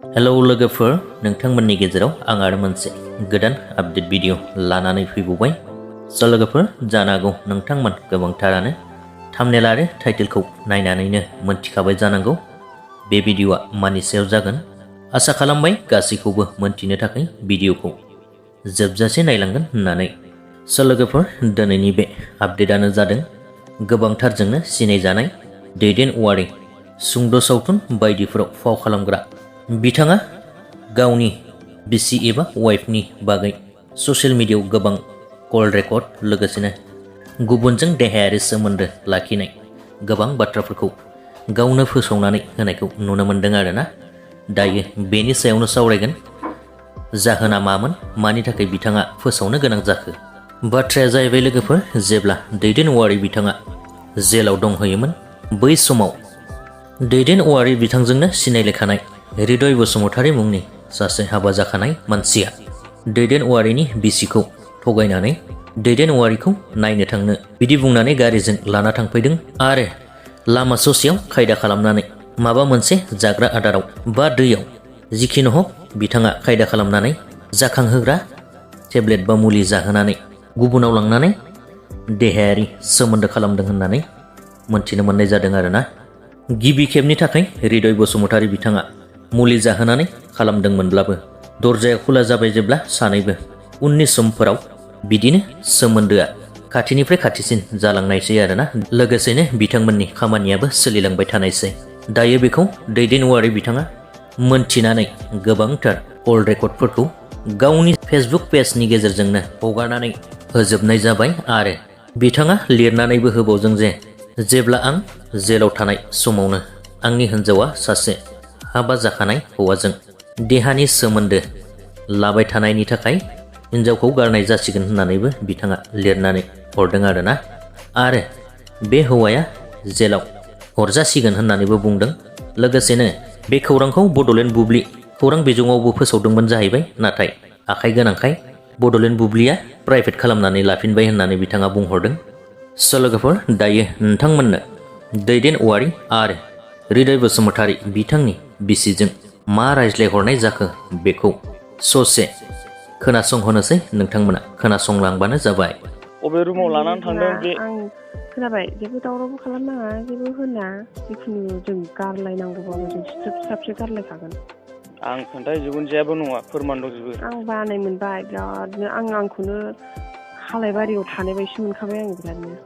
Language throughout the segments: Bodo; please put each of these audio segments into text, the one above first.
हेलौ लोगोफोर, नोंथांमोननि गेजेराव आं आरो मोनसे गोदान आपडेट भिडिअ लानानै फैबावबाय। लोगोफोर, जानो हागौ नोंथांमोन गोबांथारानो थाम्बनेल आरो टाइटेलखौ नायनानैनो मोनथिखाबाय जानांगौ बे भिडिअआ मानि सायाव जागोन। आसा खालामबाय गासैखौबो मोनथिनो थाखाय भिडिअखौ जोबजासे नायलांगोन होननानै। लोगोफोर, दिनैनि बे आपडेटआनो जादों गोबांथारजोंनो सिनायजानाय dwiden औवारि सुंद' सावथुन बायदिफोराव फाव खालामग्रा बिथाङा गावनि बिसि एबा वाइफनि बागै ससियेल मिडियायाव गोबां कल रेकर्ड लोगोसेनो गुबुनजों देहायारि सोमोन्दो लाखिनाय गोबां बाथ्राफोरखौ गावनो फोसावनानै होनायखौ नुनो मोन्दों आरोना। दायो बेनि सायावनो सावरायगोन। जाहोना मामोन, मानि थाखाय बिथाङा फोसावनो गोनां जाखो? बाथ्राया जाहैबाय लोगोफोर, जेब्ला dwiden औवारि बिथाङा जेलाव दंहैयोमोन बै समाव dwiden औवारि बिथांजोंनो सिनायलायखानाय रिdoy बसुमतारी मुंनि सासे हाबा जाखानाय मानसिया dwiden औवारिनि बिसिखौ थगायनानै dwiden औवारिखौ नायनो थांनो बिदि बुंनानै गारिजों लाना थांफैदों आरो लामा ससेयाव खायदा खालामनानै माबा मोनसे जाग्रा आदाराव बा दैयाव जिखिनि हक बिथाङा खायदा खालामनानै जाखांहोग्रा टेब्लेट बा मुलि जाहोनानै गुबुनाव लांनानै देहायारि सोमोन्दो खालामदों होननानै मोनथिनो मोननाय जादों आरोना। गिबि खेबनि थाखाय रिdoy बसुमतारी बिथाङा मुलि जाहोनानै खालामदोंमोनब्लाबो दरजाया खुला जाबाय जेब्ला सानैबो उननि समफोराव बिदिनो सोमोन्दोआ खाथिनिफ्राय खाथिसिन जालांनायसै आरोना। लोगोसेनो बिथांमोननि खामानियाबो सोलिलांबाय थानायसै। दायो बेखौ dwiden औवारि बिथाङा मोनथिनानै गोबांथार कल रेकर्डफोरखौ गावनि फेसबुक पेजनि गेजेरजोंनो हगारनानै होजोबनाय जाबाय आरो बिथाङा लिरनानैबो होबावदों जे जेब्ला आं जेलाव थानाय समावनो आंनि हिन्जावा सासे हाबा जाखानाय हौवाजों देहानि सोमोन्दो लाबाय थानायनि थाखाय हिन्जावखौ गारनाय जासिगोन होननानैबो बिथाङा लिरनानै हरदों आरोना। आरो बे हौवाया जेलाव हरजासिगोन होननानैबो बुंदों। लोगोसेनो बे खौरांखौ बड'लेण्ड बुब्लि खौरां बिजोङावबो फोसावदोंमोन जाहैबाय, नाथाय आखाइ गोनांखाय बड'लेण्ड बुब्लिया प्राइभेट खालामनानै लाफिनबाय होननानै बिथाङा बुंहरदों। लोगोफोर, दायो नोंथांमोननो dwiden औवारि आरो रिdoy बसुमतारी बिथांनि बिसिजों मा रायज्लायहरनाय जाखो बेखौ ससे खोनासंहोनोसै, नोंथांमोना खोनासंलांबानो जाबाय। अबे रुमाव लानानै थांदों बे? आं खोनाबाय, जेबो दावरावबो खालामनाङा, जेबो होना, जिखुनु जों गारलायनांगौबाबो जों सिथ्रोब सिथ्राबसो गारलायखागोन। आं खोन्थाजोबगोन, जेबो नङा, फोरमान दंजोबो। आं बानाय मोनबाय बिरादनो, आंखौनो खालायबारियाव थानाय बायदि मोनखाबाय आं बिरादनो।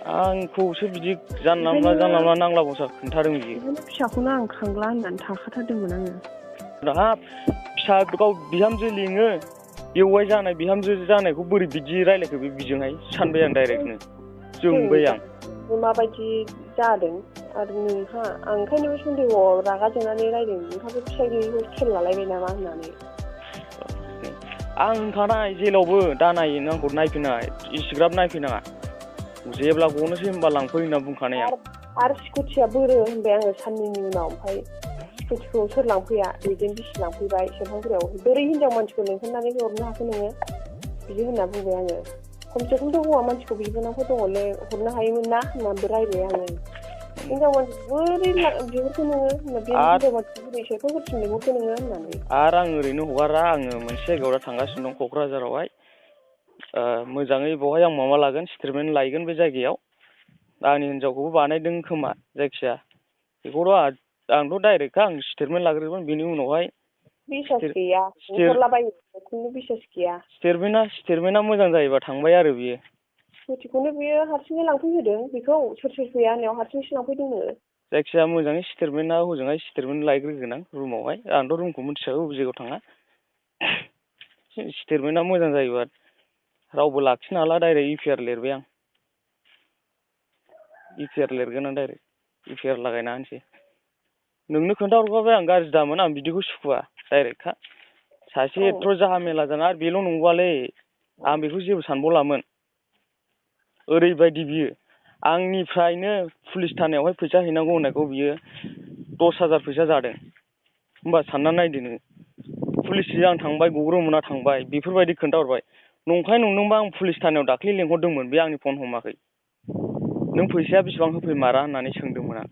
आंखौसो बिदि जानला मोनला नांला बसा खोन्थादों बियो। फिसाखौनो आं खांला होननानै थाखाथारदोंमोन आङो। हाब, फिसा गाव बिहामजो लिङो, बेवाइ जानाय बिहामजो जानायखौ बोरै बिदि रायलायखो बे बिजोंहाय सानबाय आं डाइरेक्टनो, जोंबाय आं। माबायदि जादों आरो नोंहा, आं ओंखायनो बे सन्देहआव रागा जोंनानै रायदों, नोंहाबो फिसाइ गैयिखौ खेल लालायबाय नामा होननानै। आं होनखानाय जेलावबो दानाय आंखौ नायफैनाङा, इसिग्राब नायफैनाङा, जेब्ला गनोसै होनबा लांफै होनना बुंखानाय आं। आरो स्कुटिया बोरो होनबाय आङो साननैनि उनाव, ओमफ्राय स्कुटिखौ सोर लांफैया? dwiden बिसि लांफैबाय सेरफांगुरियाव। बोरै हिनजाव मानसिखौ लेंहरनानै हरनो हाखो नोङो? बिदि होनना बुंबाय आङो। खमसे खमथ' हौवा मानसिखौ बिबोनांफोर दङलै, हरनो हायोमोन ना होननानैबो रायबाय आङो। हिनजाव मानसिखौ बोरै बिहरखो नोङो? बे हिनजाव मानसिखौ बोरै सेरफांगुरिसिम लिंहरखो नोङो होननानै। आरो आं ओरैनो हगारा, आङो मोनसे जायगायाव दा थांगासिनो दं, क'क्राझारावहाय। मोजाङै बेवहाय आं माबा लागोन, स्टेटमेन्ट लायगोन बे जायगायाव। आंनि हिनजावखौबो बानायदों खोमा, जायखिया बेखौथ' आंथ' डाइरेक्टखा, आं स्टेटमेन्ट लाग्रोगोन, बेनि उनावहाय बिसास गैया, बुहरलाबायो, खुनु बिसास गैया। स्टेटमेन्टआ मोजां जायोबा थांबाय आरो बियो। स्कुटिखौनो बियो हारसिङै लांफैहोदों, बेखौ सोर सोर फैया होननायाव हारसिंसो लांफैदोंनो। जायखिजाया मोजाङै स्टेटमेन्टआ हजोंहाय स्टेटमेन्ट लायग्रोगोन आं रुमावहाय, आंथ' रुमखौ मिथिखागौ बबे जायगायाव थाङा। स्टेटमेन्टआ मोजां जायोबा रावबो लाखिनो हाला, डाइरेक्ट इउपिआर लिरबाय आं। इउपिआर लिरगोन आं डाइरेक्ट, इउपिआर लागायना होनोसै। नोंनो खोन्थाहरखाबाय आं, गाज्रि दामोन, आं बिदिखौ सुखुवा, डाइरेक्टखा। सासे एथ' जाहा मेला जाना, आरो बेल' नंबावालै, आं बेखौ जेबो सानबावलामोन। ओरैबायदि बियो आंनिफ्रायनो पुलिस थानायावहाय फैसा हैनांगौ होननायखौ बियो 10,000 फैसा जादों। होमबा सानना नायदो नोङो, पुलिसजों आं थांबाय, गग्रोमोना थांबाय, बेफोरबायदि खोन्थाहरबाय। नंखाय नंदोंबा आं पुलिस थानायाव दाख्लै लेंहरदोंमोन, बे आंनि फन हमाखै। नों फैसाया बेसेबां होफैमारा होननानै सोंदोंमोन आं।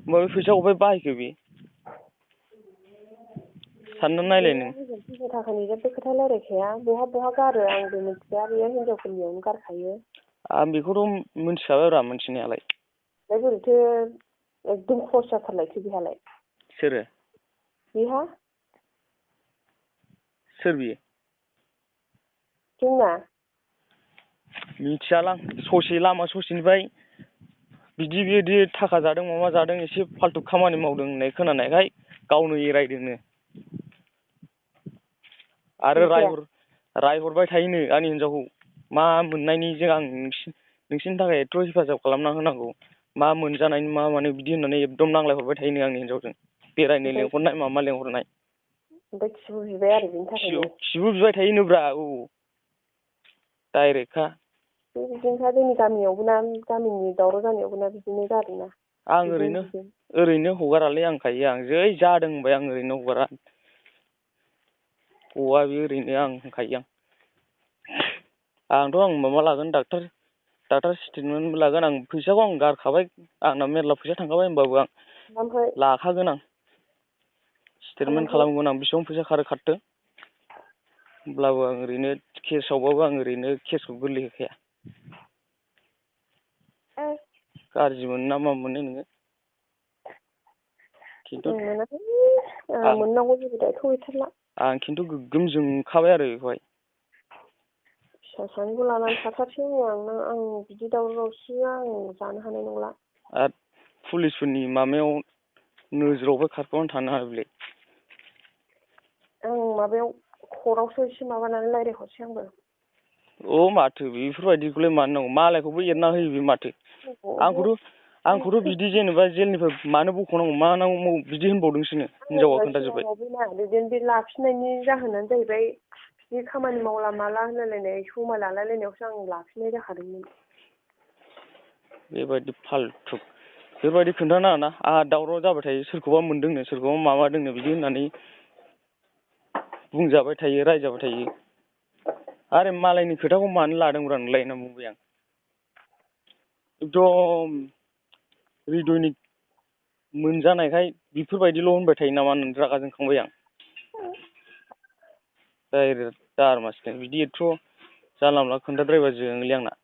होमबा बे फैसाखौ अबेहाय बाहायखो बे? सानना नायलाय नों। फैसा थाखानि जेबो खोथा रायलायखाया बहा गारो आंबो मिथिया बेयो हिनजावफोरनियावनो गारखायो। आं बेखौथ' मिथिखाबायब्रा मिथिनायालाय। ओमफ्राय बोरैथो एकदम खर्स जाथारलायसै बेहालाय। सोरो? बेहा। सोर बियो? जोंना। मिथियालां ससे लामा ससेनिफ्राय बिदि थाखा जादों माबा जादों एसे फाल्थु खामानि मावदों होननाय खोनानायखाय गावनो एरायदोंनो। आरो मिथिया रायहरबाय थायोनो आंनि हिनजावखौ मा मोननायनिजों आं नोंसिनि थाखाय एथ' हेफाजाब खालामना होनांगौ मा मोनजानायनि मा माने बिदि होननानै एकदम नांलायहरबाय थायोनो आंनि हिनजावजों बेरायनो लेंहरनाय माबा लेंहरनाय। ओमफ्राय खिबु बिबाय आरो बेनि थाखायनो। खिबु बिबाय थायोनोब्रा औ डाइरेक्टखा। बिदिनोखा जोंनि गामियावबो ना गामिनि दावराव जानायावबो ना बिदिनो जादोंना। आं ओरैनो हगारालै आंखायो आं जै जादों होनबाय आं ओरैनो हगारा। गवा बे ओरैनो आं होनखायो आंथ' माबा लागोन डाक्टार स्टेटमेन्टबो लागोन आं फैसाखौ आं गारखाबाय आंना मेरला फैसा थांखाबाय होमबाबो आं लाखागोन आं स्टेटमेन्ट खालामगोन आं बेसेबां फैसा खारथों होमब्लाबो आं ओरैनो केसावबाबो आं ओरैनो केसखौ गोरलै होखाया। गाज्रि मोनो ना मा मोनो नोङो? खिन्थु मोननांगौ जेबो दायथ' गैथारला। आं खिन्थु गोग्गोम जोंखाबाय आरो बेखौहाय। फिसा सानैखौ लानानै थाथारसै आं बिदि दावराव दावसि आं जानो हानाय नंला। आरो पुलिसफोरनि माबायाव नोजोरावबो खारफानानै थानो हायालै। आं माबायाव कर्टआवसो एसे माबानानै रायज्लायहरसै आंबो। अ माथो बेफोरबायदिखौलाय मानो नांगौ मालायखौबो एरना होयो बे माथो। आंखौथ' बिदि जेनेबा जेलनिफ्राय मानो बख'नांगौ मा नांगौ बिदि होनबावदोंसोनो हिनजावा खोन्थाजोब्बाय। बिदिनो बे लाफिननायनि जाहोनानो जाहैबाय बिदि खामानि मावला माला होनलायलायनाय समाय लालायलायनायावसो आं लाफिननाय जाखादोंमोन। बेबायदि फाल्थु बेबायदि खोन्थानाङाना आंहा दावराव जाबाय थायो सोरखौबा मोनदोंनो सोरखौबा माबादोंनो बिदि होननानै बुंजाबाय थायो रायजाबाय थायो। आरो मालायनि खोथाखौ मानो लादोंब्रा नोंलाय होनना बुंबाय आं। एकदम रिदयनि मोनजानायखाय बेफोरबायदिल' होनबाय थायो नामा होननानै रागा जोंखांबाय आं। डाइरेक्ट दारमासिनो बिदि एथ' जानला मोनला खोन्थाद्रायबा जोंलै आंना।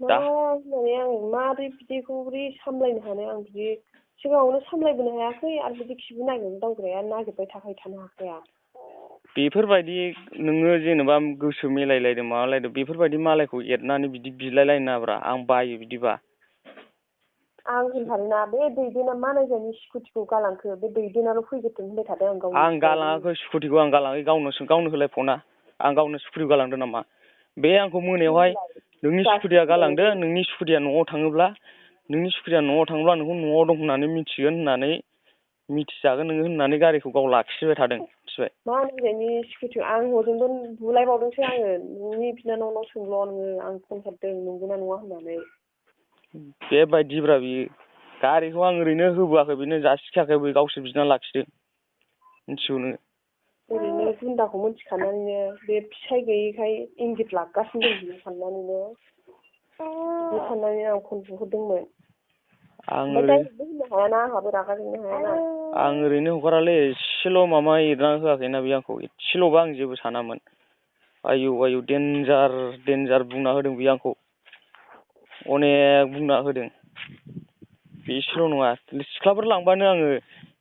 मा होननानै आं माबोरै बिदिखौ बोरै सामलायनो हानो आं बिदि सिगाङावनो सामलायबोनो हायाखै आरो बिदि खिबु नागिरनो दावग्राया नागिरबाय थानो हाखाया। बेफोरबायदि नोङो जेनेबा गोसो मिलायलायदों माबालायदों बेफोरबायदि मालायखौ एरनानै बिदि बिलायलायनो नाङाब्रा आं बायो बिदिबा। आं होनखादोंना बे दैदेना मा नायजानि स्कुटिखौ गालांखो बे दैदेनाल' फैग्रोथों होनबाय थादों आं गावनि। आं गालाङाखै स्कुटिखौ आं गालाङाखै गावनो होलायफना आं गावनो स्कुटिखौ गालांदों नामा? बे आंखौ मोनायावहाय नोंनि स्कुटिया गालांदो नोंनि स्कुटिया न'आव थाङोब्ला नोंखौ न'आव दं होननानै मिथिगोन होननानै मिथिजागोन नोङो होननानै गारिखौ गाव लाखिबाय थादों मिथिबाय। मा नायजानि स्कुटिखौ आं हजोंबो बुलायबावदोंसो आङो नोंनि बिनानावनाव सोंल' नोङो आं फन हरदों नंगौना नङा होननानै। बेबायदिब्रा बियो गारिखौ आं ओरैनो होबोआखै बेनो जासिखायाखै बै गावसोर बिना लाखिदों मिथिगौ नोङो। ओरैनो गुन्दाखौ मिथिखानानैनो बे फिसाय गैयिखाय इंगित लागासिनो दं बियो साननानैनो बिदि साननानै आं फन बुहरदोंमोन। ओमफ्राय डाइरेक्टबो होननो हायाना आंहाबो रागा जोंनो हायाना। आं ओरैनो हगारालै एसेल' माबा एरना होआखैना बे आंखौ एसेल'बा आं जेबो सानामोन। आयौ देन्जार बुंना होदों बियो आंखौ अनेक बुंना होदों। बेसेल' नङा सिख्लाफोर लांबानो आङो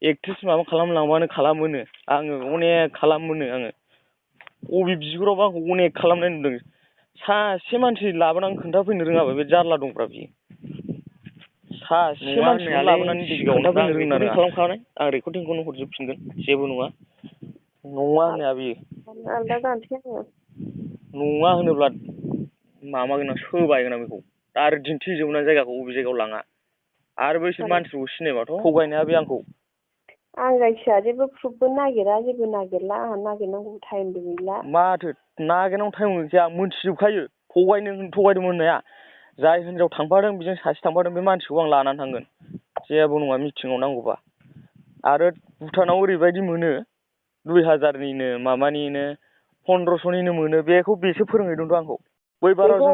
एक्ट्रिस माबा खालामलांबानो खालामोनो आङो अनेक खालामोनो आङो अबे बिगुरावबो आंखौ अनेक खालामनाय नुदों। सासे मानसि लाबोनानै खोन्थाफैनो रोङाबा बे जारला दंब्रा बियो। सासे मानसिखौनो लाबोनानै खोन्थाफैनो रोंना रोङा। खालामखानाय आं रेकर्डिंखौनो हरजोबफिनगोन जेबो नङा होननाया बियो। आलदा जानोसै आङो। नङा होनोब्ला माबागोन आं सोबायगोन आं बेखौ आरो दिन्थिजोबना जायगाखौ अबे जायगायाव लाङा आरो बैसोर मानसिफोरखौ सिनायबाथ' थगायनो हाया बे आंखौ। आं जायखिया जेबो प्रुफबो जेबो नागिरला आंहा नागिरनांगौ टाइमबो गैला। माथो नागिरनांगौ टाइम गैखाया आं मोनथिजोबखायो थगायदों होननाया जाय हिनजाव थांफादों बेजों सासे थांफादों बे मानसिखौ आं लानानै थांगोन जेबो नङा मिटिङाव नांगौबा। आरो भुटानाव ओरैबायदि मोनो 2000निनो माबानिनो 1500निनो मोनो बेसो फोरोंहैदोंथ' आंखौ। बेखौ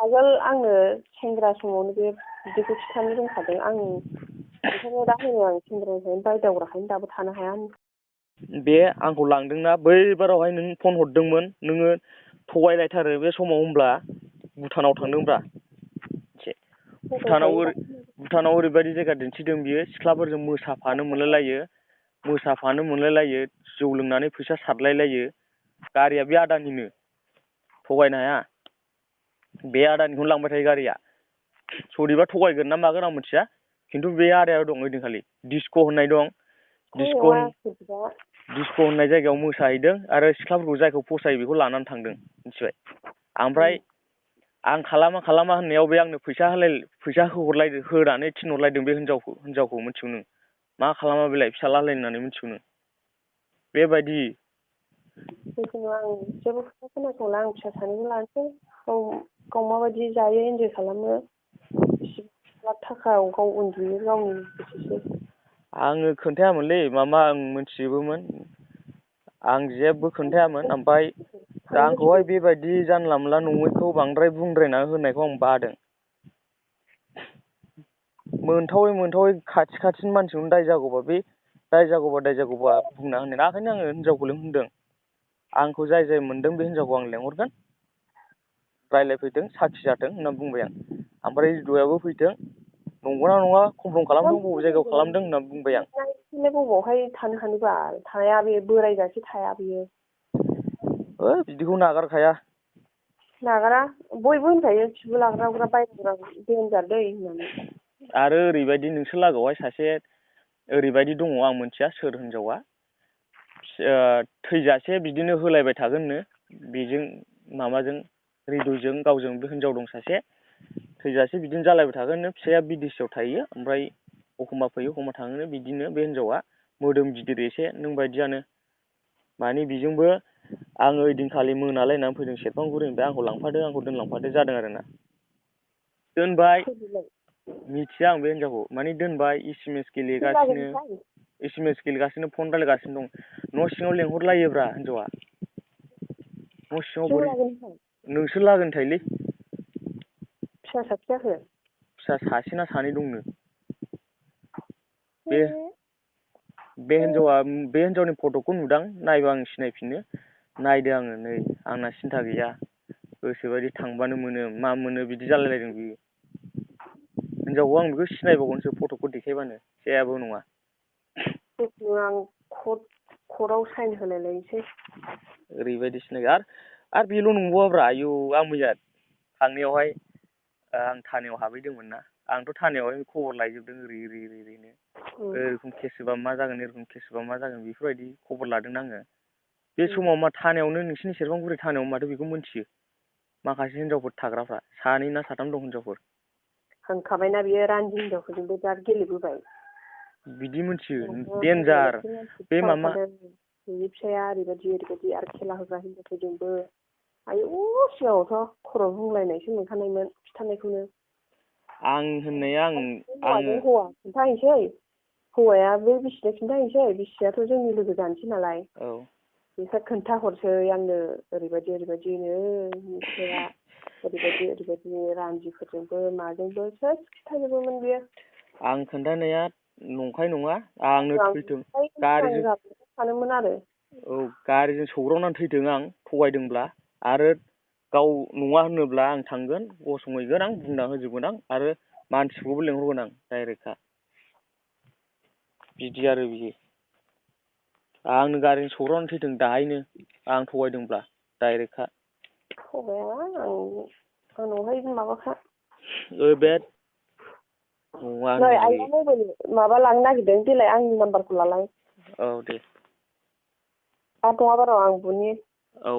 आगोल आंनो सेंग्रा समावनो बे बिदिखौ खिन्थानो रोंखादों आं ओंखायनो दा होनो आं सेंग्रानिफ्रायनो बायदावग्राखायनो दाबो थानो हाया होनो। बे आंखौ लांदोंना बैबारावहाय नों फन हरदोंमोन नोङो थगायलायथारो बे समाव होनब्ला भुटानाव थांदोंब्रा भुटानाव ओरैबायदि जायगा दिन्थिदों बियो सिख्लाफोरजों मोसाफानो मोनलायलायो जौ लोंनानै फैसा सारलायलायो गारिया बे आदानिनो थगायनो हाया बे आदानिखौनो लांबाय थायो गारिया सोरनिबा थगायगोन ना मागोन आं मिथिया खिन्थु बे आदाया दं ओइदिनखालि डिस्क' होननाय दं डिस्क' होननाय जायगायाव मोसाहैदों आरो सिख्लाफोरखौ जायखौ फसायो बेखौ लानानै थांदों मिथिबाय ओमफ्राय आं खालामा होननायाव बे आंनो फैसा होनानै थिनहरलायदों बे हिनजावखौ मिथिगौ नों मा खालामा बेलाय फिसाला होननानै मिथिगौ नों बेबायदि जिखुनु आं जेबो खोथा खोनासंला आं फिसा सानैखौ लानोसै गाव माबायदि जायो इन्जय खालामो लाख थाखायाव गाव उन्दुयो गावनि गोसोसै आङो खोन्थायामोनलै मामा आं मिथिजोबोमोन आं जेबो खोन्थायामोन ओमफ्राय आंखौहाय बेबायदि जानला मोनला नङैखौ बांद्राय बुंद्रायना होनायखौ आं बादों मोनथावै खाथिनि मानसिखौनो दाय जागौबा बुंना होनो ओंखायनो आङो हिनजावखौल' होनदों आंखौ जाय मोनदों बे हिनजावखौ आं लेंहरगोन रायज्लायफैथों साखि जाथों होनना बुंबाय आं ओमफ्राय रिदयाबो फैथों नंगौना नङा कमफ्रम खालामथों बबे जायगायाव खालामदों होनना बुंबाय आं बबावहाय थानो हानोबा थाया बे बोरायजासे थाया बियो बिदिखौ नागारखाया नागारा बयबो होनखायो खिबु लाग्रा बायग्रा देनजार दै होननानै आरो ओरैबायदि नोंसोर लागोआवहाय सासे ओरैबायदि दङ आं मिथिया सोर हिनजावा थैजासे बिदिनो होलायबाय थागोननो बेजों माबाजों रिदुजों गावजों बे हिनजाव दं सासे थैजासे बिदिनो जालायबाय थागोननो फिसाया बिदेशआव थायो ओमफ्राय एखमबा फैयो एखमबा थाङोनो बिदिनो बे हिनजावा मोदोम गिदिर एसे नों बायदियानो माने बेजोंबो आङो ओइदिनखालि मोनालायनानै फैदों सेरफांगुरिनिफ्राय आंखौ दोनलांफादो जादों आरोना दोनबाय मिथिया आं बे हिनजावखौ माने दोनबाय एस एम एस गेलेगासिनो फन रायलायगासिनो दं न' सिङाव लेंहरलायोब्रा हिनजावा न' सिङाव बोरै नोंसोर लागोनि थायोलै फिसा साबसे जाखो फिसा सासे ना सानै दंनो बे हिनजावनि फट'खौ नुदां नायबा आं सिनायफिनो नायदो आङो नै आंना सिन्था गैया गोसोबायदि थांबानो मोनो मा मोनो बिदि जालायलायदों बियो हिनजावखौ आं बेखौ सिनायबावगोनसो फट'खौ देखायबानो जेबो नङा आं कर्टआव साइन होलायलायनोसै ओरैबायदि सिनायो आरो बेल' नंबावाब्रा आयौ आं मैया थांनायावहाय आं थानायाव हाबहैदोंमोन ना आंथ' थानायावहाय खबर लायजोबदों ओरैनो एरखम केस होबा मा जागोन बेफोरबायदि खबर लादों आङो बे समाव मा थानायावनो नोंसिनि सेरफांगुरि थानायाव माथो बेखौ मिथियो माखासे हिनजावफोर थाग्राफ्रा सानै ना साथाम दं हिनजावफोर होनखाबायना बियो रान्दि हिनजावफोरजोंबो बिराद गेलेबोबाय बिदि मिथियो देन्जार बे मामा बिनि फिसाया ओरैबायदि आरो खेला होग्रा हिनजावफोरजोंबो आयु सिगाङावथ' खर' बुंलायनायसो मोनखानायमोन खिथानायखौनो आं होननाया आङो खिन्थाहैसै हौवाया बे बिसिनो खिन्थाहैसै बिसियाथ' जोंनि लोगो जानोसै नालाय बिसोर खोन्थाहरसै आंनो ओरैबायदिनो फिसाया ओरैबायदि रान्दिफोरजोंबो माजोंबो सेस खिथाजोबोमोन बियो आं खोन्थानाया नंखाय नङा आंनो थैथों गारिजों सौग्रावनानै थैथों आं थगायदोंब्ला आरो गाव नङा होनोब्ला आं थांगोन गसंहैगोन आं बुंना होजोबगोन आं आरो मानसिखौबो लेंहरगोन आं डाइरेक्टखा बिदि आरो बियो आंनो गारिजों सौग्रावनानै थैथों दाहायनो आं थगायदोंब्ला डाइरेक्टखा थगाया आंनावहाय माबाखा बे नै आइया मबाइल माबा लांनो नागिरदों देलाय आंनि नाम्बारखौ लालाय औ दे नङाबा र' आं बुनि औ